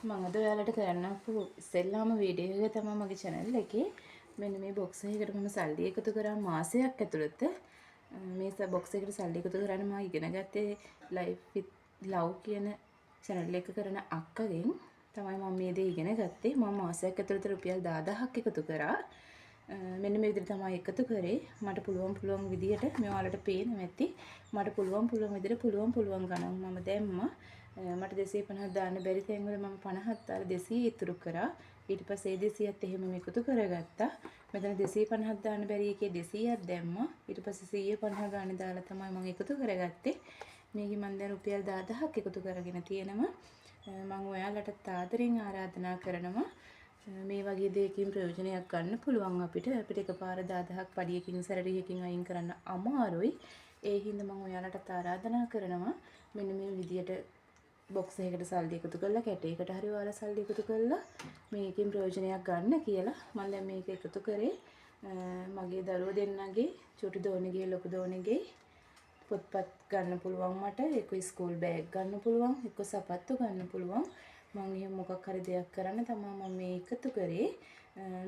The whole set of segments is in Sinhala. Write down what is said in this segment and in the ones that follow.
මම අද ඔයාලට කරන්න ආපු ඉස්සෙල්ලාම වීඩියෝ එක තමයි මගේ channel එකේ. මෙන්න මේ බොක්ස් එකකට මම සල්ලි එකතු කරා මාසයක් ඇතුළත. මේ බොක්ස් එකට සල්ලි එකතු කරන්න මම ඉගෙන ගත්තේ Life with Love කියන channel එක කරන අක්කගෙන් තමයි මම මේ දේ ඉගෙන ගත්තේ. මම මාසයක් ඇතුළත රුපියල් 10,000ක් එකතු කරා. මෙන්න මේ විදිහට තමයි එකතු කරේ. මට පුළුවන් පුළුවන් විදිහට මේ ඔයාලට පේනවා ඇති. මට පුළුවන් පුළුවන් විදිහට පුළුවන් පුළුවන් ගණන් මම දැම්මා. මට 250ක් දාන්න බැරි තැන් වල මම 50ක් දාලා 200 ඉතුරු කරා. ඊට පස්සේ ඒ 200ත් එහෙමම එකතු කරගත්තා. මෙතන 250ක් දාන්න බැරි එකේ 200ක් දැම්මා. ඊට පස්සේ 150 ගානේ දාලා තමයි මම එකතු කරගත්තේ. මේකේ මම දැන් රුපියල් 10,000ක් එකතු කරගෙන තියෙනවා. මම ඔයාලටත් ආදරෙන් ආරාධනා කරනවා, මේ වගේ දෙයකින් ප්‍රයෝජනයක් ගන්න පුළුවන් අපිට. අපිට එකපාර 10,000ක් පඩියකින් සැලරි එකකින් අයින් කරන්න අමාරුයි. ඒ හින්දා මම ඔයාලටත් ආරාධනා කරනවා, මෙන්න මේ විදියට බොක්ස් එකකට සල්ලි එකතු කරලා, කැටයකට හරි ඔයාලා සල්ලි එකතු කරලා මේකෙන් ප්‍රයෝජනයක් ගන්න කියලා. මම දැන් මේක එකතු කරේ මගේ දරුවෝ දෙන්නගේ, චුටි දෝනිගේ ලොකු දෝනිගේ පොත්පත් ගන්න පුළුවන් මට, එක්ක ස්කූල් බෑග් ගන්න පුළුවන්, එක්ක සපත්තු ගන්න පුළුවන්. මං එහෙම මොකක් හරි දෙයක් කරන්න තමයි මම මේ එකතු කරේ.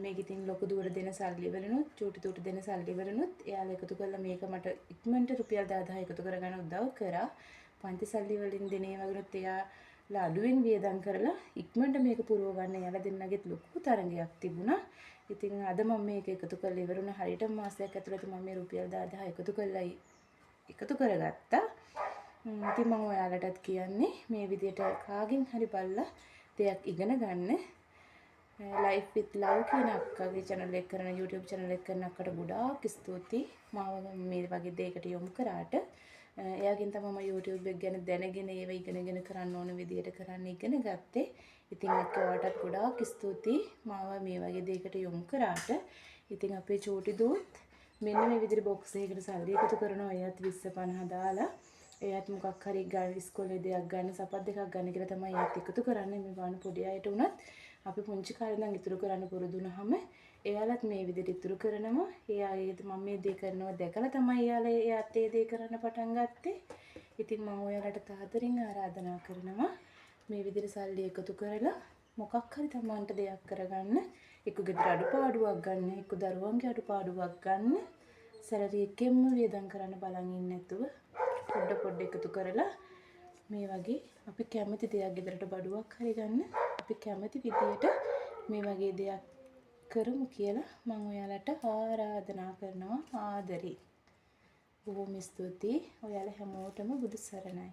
මේක ඉතින් ලොකු දුවට දෙන සල්ලි වලිනුත් චූටි දුවට දෙන සල්ලි වලිනුත් එයාලා එකතු කරලා මේක මට ඉක්මනට රුපියල් 10,000 එකතු කරගන්න උදව් කරා. පන්ති සල්ලි වලින් දෙන ඒවා වලිනුත් එයාලා අඩුවෙන් වියදම් කරලා ඉක්මනට මේක පුරව ගන්න එයාලා දෙන්නගෙත් ලොකු තරඟයක් තිබුණා. ඉතින් අද මම මේක එකතු කරලා ඉවර වුණා. හරියටම මාසයක් ඇතුළත මම මේ රුපියල් 10,000 එකතු කරලා එකතු කරගත්තා. ඉතින් මම ඔයාලටත් කියන්නේ මේ විදියට කාගෙන් හරි බලලා දෙයක් ඉගෙන ගන්න. Life with Love කියන අක්කගේ channel එක කරන, YouTube channel එක කරන අක්කට ගොඩාක් ස්තුතියි, මාව මේ වගේ දෙයකට යොමු කරාට. එයාගෙන් තමයි මම YouTube එක ගැන දැනගෙන ඒව ඉගෙනගෙන කරන්න ඕන විදියට කරන්න ඉගෙන ගත්තේ. ඉතින් අක්කා, ඔයාටත් ගොඩාක් ස්තුතියි මාව මේ වගේ දෙයකට යොමු කරාට. ඉතින් අපේ චූටි දූත් මෙන්න මේ විදිහට බොක්ස් එකකට සල්ලි එකතු කරනවා. එයාත් 20 50 දාලා එයාත් මොකක් හරි ගන්න, ඉස්කෝලේ දෙයක් ගන්න, සපත් දෙකක් ගන්න කියලා තමයි එයාත් එකතු කරන්නේ. මේ වань පොඩි අයට වුණත් අපි පුංචි කාලේ ඉඳන් ඉතුරු කරන්න පුරුදු වුණාම එයාලත් මේ විදිහට ඉතුරු කරනවා. එයා ඒ මම මේ දේ කරනවා දැකලා තමයි එයාලා එයාත් ඒ දේ කරන්න පටන් ගත්තේ. ඉතින් මම ඔයාලට ආදරෙන් ආරාධනා කරනවා, මේ විදිහට සල්ලි එකතු කරලා මොකක් හරි තමන්ට දෙයක් කරගන්න, එක්ක ගෙදර අඩුපාඩුවක් ගන්න, එක්ක දරුවන්ගේ අඩුපාඩුවක් ගන්න, සැලරි එකෙන්ම වියදම් කරන්න බලන් ඉන්නේ නැතුව පොඩ පොඩ එකතු කරලා මේ වගේ අපි කැමති දෙයක්, ගෙදරට බඩුවක් හරි ගන්න, අපි කැමති විදියට මේ වගේ දෙයක් කරමු කියලා මං ඔයාලට ආරාධනා කරනවා ආදරේ. බොහොම ස්තුතියි. ඔයාලා හැමෝටම බුදු සරණයි.